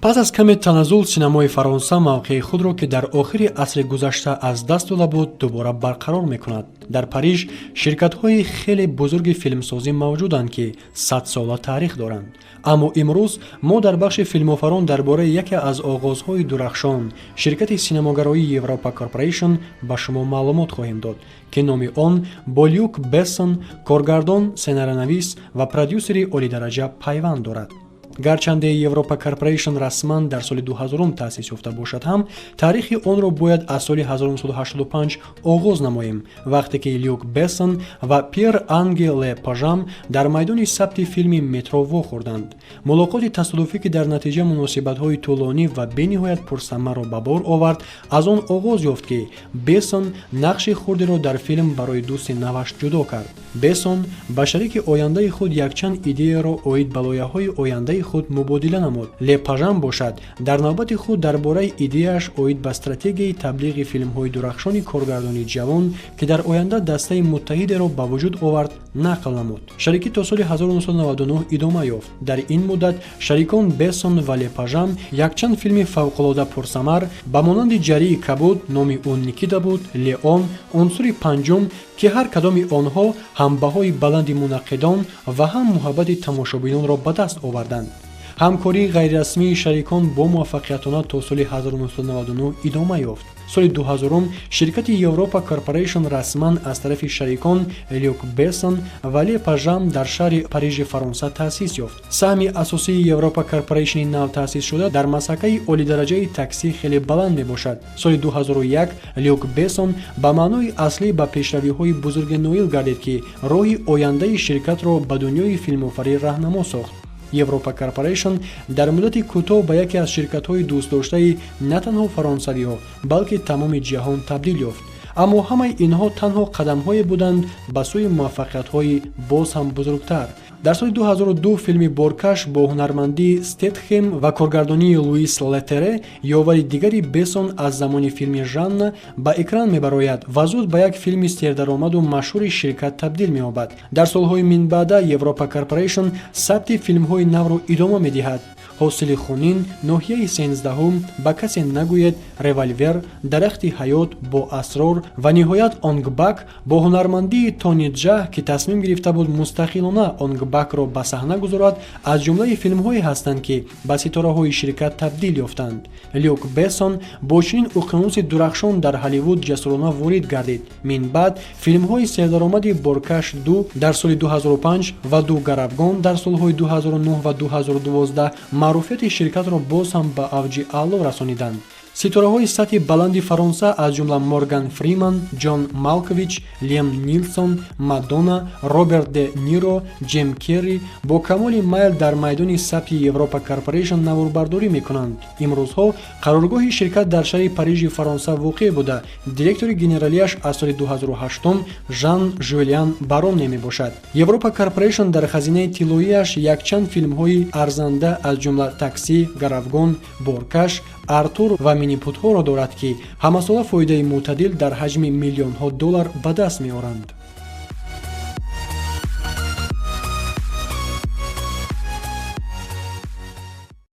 Пас аз каме таназзул, синамои Фаронса мавқеи худро, ки дар охири асри гузашта аз даст дода буд, дубора барқарор мекунад. Дар Париж ширкатҳои хеле бузурги филмсозӣ мавҷуданд, ки садсола таърих доранд. Аммо имрӯз мо дар бахши филмофарон дар бораи яке аз оғозҳои дурахшон, ширкати синамогароии Европа Корпорейшн, ба шумо маълумот хоҳем дод, ки номи он бо Люк Бессон, коргардон, сценаронавис ва продюсери олидараҷа, пайванд дорад. Гарчанде Европа Корпорейшн расман дар соли 2000 таъсис ёфта бошад ҳам, таърихи онро бояд аз соли 1985 оғоз намоем, вақте ки Люк Бессон ва Пьер Анги Ле Пажам дар майдони сабти филми «Метро» вохӯрданд. Мулоқоти тасодуфӣ, ки дар натиҷа муносибатҳои тӯлонӣ ва бениҳоят пурсамарро ба бор овард, аз он оғоз ёфт, ки Бессон нақши хурдеро дар филм барои дӯсти наваш ҷудо кард. Бессон ба шарики ояндаи худ якчанд идеяро оид ба лоиҳаҳои ояндаи худ мубодила намуд. Лепажан бошад, дар навбати худ дар бораи идеяаш оид ба стратегияи таблиғи филмҳои дурахшони коргардони ҷавон, ки дар оянда дастаи муттаҳидеро ба вуҷуд овард, нақл намуд. Шарикӣ то соли 1999 идома ёфт. Дар ин муддат шарикон Бессон ва Лепажам якчанд филми фавқулода пурсамар, ба монанди «Ҷарии кабуд», «Номи ӯ Никита буд», «Леон», «Унсури панҷум», ки ҳар кадоми онҳо ҳам баҳои баланди мунаққидон ва ҳам муҳаббати тамошобинонро ба даст оварданд. Ҳамкории ғайрирасмии шарикон бо муваффақиятона то соли 1999 идома ёфт. Соли 2000 ширкати Европа Корпорейшн расман аз тарафи шарикон Люк Бессон ва Ле Пажам дар шаҳри Парижи Фаронса таъсис ёфт. Саҳми асосии Европа Корпорейшни навтаъсисшуда дар масакаи олидараҷаи таксӣ хеле баланд мебошад. Соли 2001 Люк Бессон ба маънои аслӣ ба пешравиҳои бузурге ноил гардид, ки роҳи ояндаи ширкатро ба дунёи филмофарӣ раҳнамо сохт. Европа Корпорейшн дар муддати кӯтоҳ ба яке аз ширкатҳои дӯстдоштаи на танҳо фаронсавиҳо, балки тамоми ҷаҳон табдил ёфт. Аммо ҳамаи инҳо танҳо қадамҳое буданд ба сӯи муваффақиятҳои боз ҳам бузургтар. Дар соли 2002 филми «Боркаш» бо ҳунармандии Стетхем ва коргардонии Луис Летере, ёвари дигари Бессон аз замони филми «Жанна», ба экран мебарояд ва зуд ба як филми сердаромаду машҳури ширкат табдил меёбад. Дар солҳои минбаъда Европа Корпорейшн сабти филмҳои навро идома медиҳад: «Ҳосили хунин», «Ноҳияи сенздаҳум», «Ба касе нагӯед», «Револвер», «Дарахти ҳаёт бо асрор» ва ниҳоят «Онгбак» бо ҳунармандии Тони Ҷаҳ, ки тасмим гирифта буд мустақилона «Онгбакро» ба саҳна гузорад, аз ҷумлаи филмҳое ҳастанд, ки ба ситораҳои ширкат табдил ёфтанд. Люк Бессон бо чунин уқёнуси дурахшон дар Ҳолливуд ҷасурона ворид гардид. Мин баъд филмҳои сердаромади «Боркаш 2» дар соли 2005 ва «Ду гаравгон» дар солҳои 2009 ва 2012 маъруфияти ширкатро боз ҳам ба авҷи аъло расониданд. Ситораҳои сатҳи баланди Фаронса, аз ҷумла Морган Фриман, Ҷон Малкович, Лем Нилсон, Мадонна, Роберт Де Ниро, Ҷим Керри бо камоли майл дар майдони сабти Европа Корпорейшн наворбардорӣ мекунанд. Имрӯзҳо қароргоҳи ширкат дар шаҳри Парижи Фаронса воқеъ буда, директори генералиаш аз соли 2008 Жан Жюлиан Бароне мебошад. Европа Корпорейшн дар хазинаи тиллоиаш якчанд филмҳои арзанда, аз ҷумла «Таксӣ», «Гаравгон», «Боркаш», «Артур ва Минипутҳоро дорад, ки ҳамасола фоидаи мӯътадил дар ҳаҷми миллионҳо доллар ба даст меоранд.